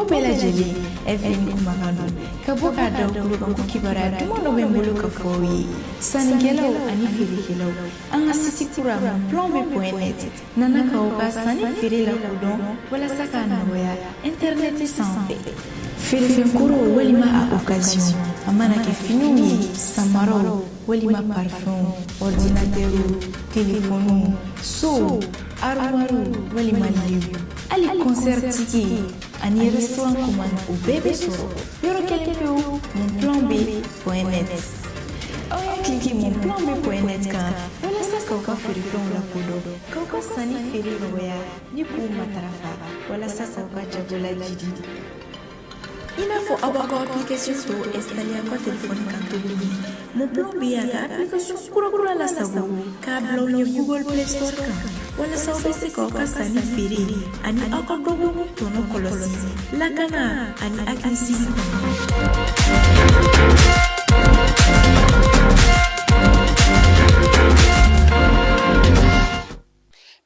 bɛɛ lajɛlen, FN kumakan don ka bɔ k'a da tulo kan ko kibaruya duman dɔ bɛ n bolo ka fɔ aw ye. Sannikɛlaw ani feerekɛlaw, an ka site kura monplanb.net nana k'aw ka sanni feere lakodɔn walasa k'a nɔgɔya internet sanfɛ. Feerefɛn kɔrɔw walima a occasion, a mana kɛ finiw ye, samaraw walima parfumw, ordinateurw, telefɔniw, sow, armoirew walima liw, hali concert ticket ani restaurant commande, o bɛɛ bɛ sɔrɔ yɔrɔ kelen pewu, monplanb.net. Aw ye cliquer monplanb.net kan walasa k'aw ka feerefɛnw lakodɔn, k'aw ka sanni feere nɔgɔya ni k'u matarafa walasa k'aw ka jago lajidi. I n'a fɔ aw b'aw ka application tɔw installer aw ka telefɔni kan cogo min, Mon Plan B y'a ka application kura kura lasago k'a bila aw ɲɛ Google Play Store kan walasa aw bɛ se k'aw ka sanni feere ani aw ka dɔgɔkun tɔnɔ kɔlɔsi lakana ani hakilisigi kɔnɔ.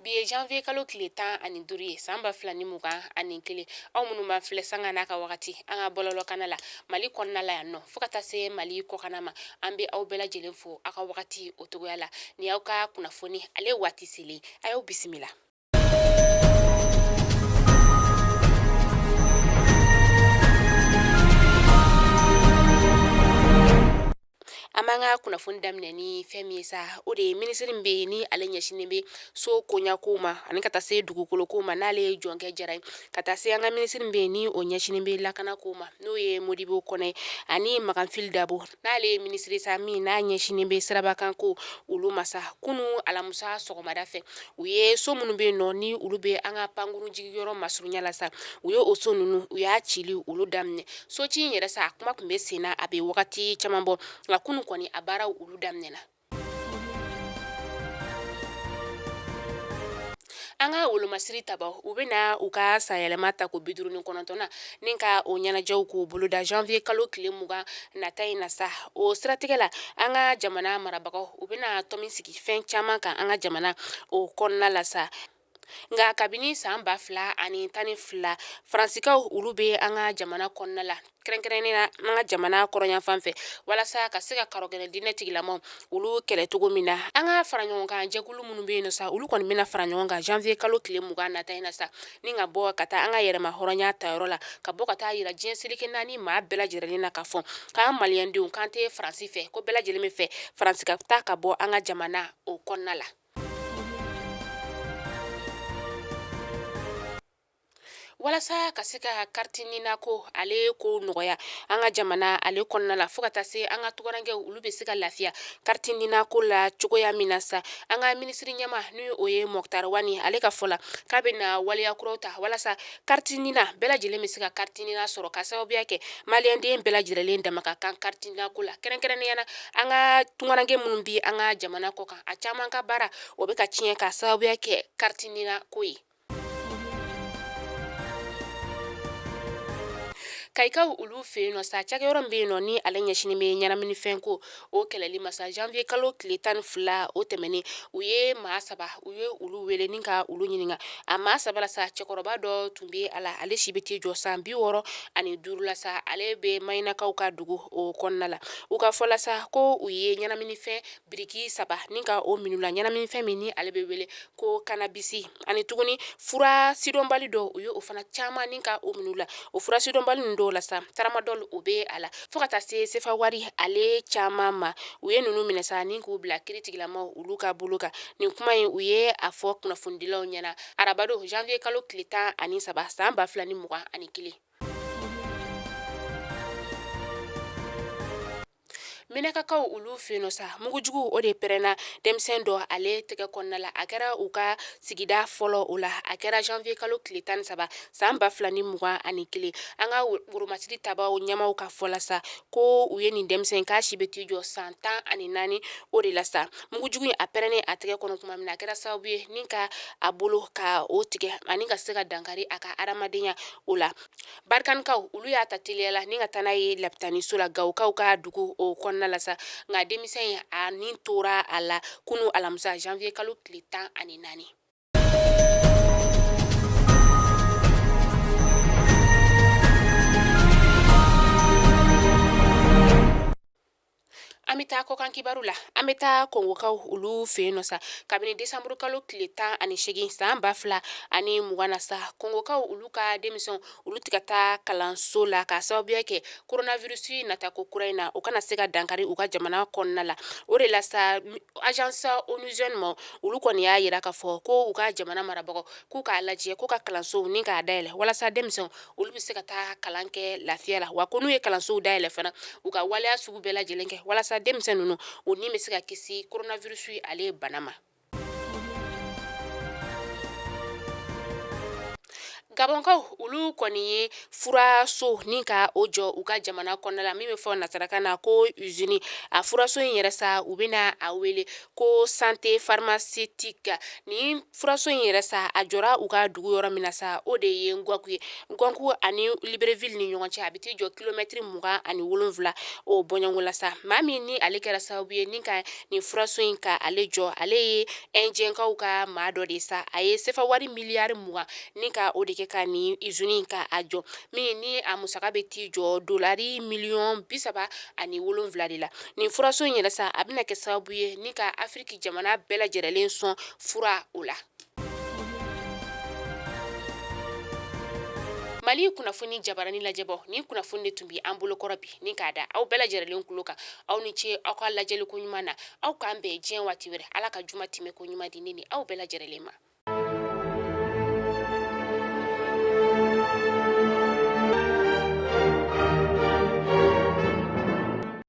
Bi ye janvier kalo tile 15 ye, san 2021. Aw minnu b'an filɛ sanga n'a ka wagati an ka bɔlɔlɔkana la Mali kɔnɔna la yan nɔ, fo ka taa se Mali kɔkanna ma, an bɛ aw bɛɛ lajɛlen fo aw ka wagati o cogoya la. Ni aw ka kunnafoni ale waati selen, a y'aw bisimila. An b'an ka kunnafoni daminɛ ni fɛn min ye sa, o de ye minisiri min bɛ yen ni ale ɲɛsinnen bɛ so koɲako ma ani ka taa se dugukolo ko ma, n'ale ye Jɔnkɛ Jara ye, ka taa se an ka minisiri min bɛ yen ni o ɲɛsinnen bɛ lakana ko ma, n'o ye Modibo Kɔnɛ, ani Maganfili Dabo, n'ale ye minisiri sa min n'a ɲɛsinnen bɛ sirabakan ko olu ma sa. Kunu alamisa sɔgɔmada fɛ, u ye so minnu bɛ yen nɔ ni olu bɛ an ka pankurun jigiyɔrɔ masurunya la sa, u ye o so ninnu, u y'a cili olu daminɛ. So ci in yɛrɛ sa, a kuma tun bɛ sen na a bɛ wagati caman bɔ, nka kunu kɔni a baaraw olu daminɛna. An ka wolomasiri tabaw, u bɛna u ka sanyɛlɛma tako 59nan ni ka o ɲɛnajɛw k'o boloda janvier kalo tile 20 nata in na sa. O siratigɛ la, an ka jamana marabagaw, u bɛna tɔmi sigi fɛn caman kan an ka jamana o kɔnɔna la sa. Nka kabini san 2012, Faransikaw olu bɛ an ka jamana kɔnɔna la, kɛrɛnkɛrɛnnen na an ka jamana kɔrɔnyanfan fɛ, walasa ka se ka karɔgɛlɛn diinɛ tigilamaw olu kɛlɛ cogo min na. An ka fara ɲɔgɔn kan jɛkulu minnu bɛ yen sa, olu kɔni bɛna fara ɲɔgɔn kan janvier kalo tile 20 nata in na sa, ni ka bɔ ka taa an ka yɛrɛma hɔrɔnya tayɔrɔ la, ka bɔ ka taa yira diɲɛ seleke naani maa bɛɛ lajɛlen na k'a fɔ k'an maliyɛndenw k'an tɛ Faransi fɛ, ko bɛɛ lajɛlen bɛ fɛ Faransi ka taa ka bɔ an ka jamana o kɔnɔna la. Walasa ka se ka kariti nina ko ale ko nɔgɔya an ka jamana ale kɔnɔna la, fo ka taa se an ka tungarankɛw olu bɛ se ka lafiya kariti nina ko la cogoya min na sa, an ka minisiri ɲɛmaa ni o ye Moctar Ouane, ale ka fɔ la k'a bɛna waleya kuraw ta walasa kariti nina bɛɛ lajɛlen bɛ se ka kariti nina sɔrɔ, ka sababuya kɛ maliyɛnden bɛɛ lajɛlen dama ka kan kariti nina ko la, kɛrɛnkɛrɛnnenya na an ka tungarankɛ minnu bɛ an ka jamana kɔ kan, a caman ka baara o bɛ ka tiɲɛ ka sababuya kɛ kariti nina ko ye. Kayikaw olu fɛ yen nɔ sa, cakɛyɔrɔ min bɛ yen nɔ ni ale ɲɛsinnen bɛ ɲɛnaminifɛn ko o kɛlɛli ma sa, janvier kalo tile 12 o tɛmɛnen, u ye maa saba, u ye olu wele ni ka olu ɲininka. A maa saba la sa, cɛkɔrɔba dɔ tun bɛ a la, ale si bɛ t'i jɔ san 65 la sa, ale bɛ Mahinakaw ka dugu o kɔnɔna la. U ka fɔ la sa ko u ye ɲɛnaminifɛn biriki saba ni ka o minɛ u la, ɲɛnaminifɛn min ni ale bɛ wele ko kanabisi, ani tuguni fura sidɔnbali dɔw, u ye o fana caman ni ka o minɛ u la. O fura sidɔnbali ninnu dɔw la sa, tramadol o bɛ a la, fo ka taa se sefa wari ale caman ma. U ye ninnu minɛ sa ni k'u bila kiritigilamaw olu ka bolo kan. Nin kuma in, u ye a fɔ kunnafonidilaw ɲɛna arabadon janvier kalo tile 13 san 2021. Menakakaw olu fɛ yen nɔ sa, mugujugu o de pɛrɛnna denmisɛn dɔ ale tɛgɛ kɔnɔna la. A kɛra u ka sigida fɔlɔ o la, a kɛra janvier kalo tile 13 san 2021. An ka woromasiri tabaw ɲɛmaw ka fɔ la sa ko u ye nin denmisɛn k'a si bɛ t'i jɔ san 14 o de la sa. Mugujugu in a pɛrɛnnen a tɛgɛ kɔnɔ tuma min na, a kɛra sababu ye ni ka a bolo ka o tigɛ ani ka se ka dankari a ka adamadenya o la. Barikanikaw olu y'a ta teliya la ni ka taa n'a ye lapitaniso la Gawokaw ka dugu o kɔnɔna la sa, nka denmisɛn in a ni tora a la kunu alamisa janvier kalo tile 14. An bɛ taa kɔkan kibaru la. An bɛ taa Kɔngokaw olu fɛ yen nɔ sa. Kabini desanburu kalo tile 18 san 2020 na sa, Kɔngokaw olu ka denmisɛnw olu tɛ ka taa kalanso la k'a sababuya kɛ coronavirus natako kura in na, o kana se ka dankari u ka jamana kɔnɔna la. O de la sa, agence onusienne ma olu kɔni y'a yira k'a fɔ ko u ka jamana marabagaw k'u k'a lajɛ ko ka kalansow ni k'a dayɛlɛ walasa denmisɛnw olu bɛ se ka taa kalan kɛ lafiya la. Wa ko n'u ye kalansow dayɛlɛ fana, u ka waleya sugu bɛɛ lajɛlen kɛ walasa denmisɛn ninnu u ni bɛ se ka kisi coronavirus ale bana ma. Gabɔnkaw olu kɔni ye furaso ni ka o jɔ u ka jamana kɔnɔna la, min bɛ fɔ nansarakan na ko usine. A furaso in yɛrɛ sa, u bɛna a wele ko santé pharmaceutique. Nin furaso in yɛrɛ sa, a jɔra u ka dugu yɔrɔ min na sa, o de ye Ngwaku ye. Ngwaku ani Libreville ni ɲɔgɔn cɛ, a bɛ t'i jɔ kilomɛtiri 27 o bɔɲɔgɔnko la sa. Maa min ni ale kɛra sababu ye ni ka nin furaso in ka ale jɔ, ale ye Ɛnjɛnkaw ka maa dɔ de sa. A ye sefa wari miliyari 20 ni ka o de kɛ ka nin usine in ka a jɔ, min ni a musaka bɛ t'i jɔ dolari miliyɔn 37 de la. Nin furaso in yɛrɛ sa, a bɛna kɛ sababu ye ni ka Afiriki jamana bɛɛ lajɛrɛlen sɔn fura o la. Mali kunnafoni jabarani lajɛbɔ, nin kunnafoni de tun bɛ an bolokɔrɔ bi ni k'a da aw bɛɛ lajɛrɛlen tulo kan. Aw ni ce aw ka lajɛli ko ɲuman na. Aw k'an bɛn diɲɛ waati wɛrɛ. Ala ka juma tɛmɛ ko ɲuman di ne ni aw bɛɛ lajɛrɛlen ma.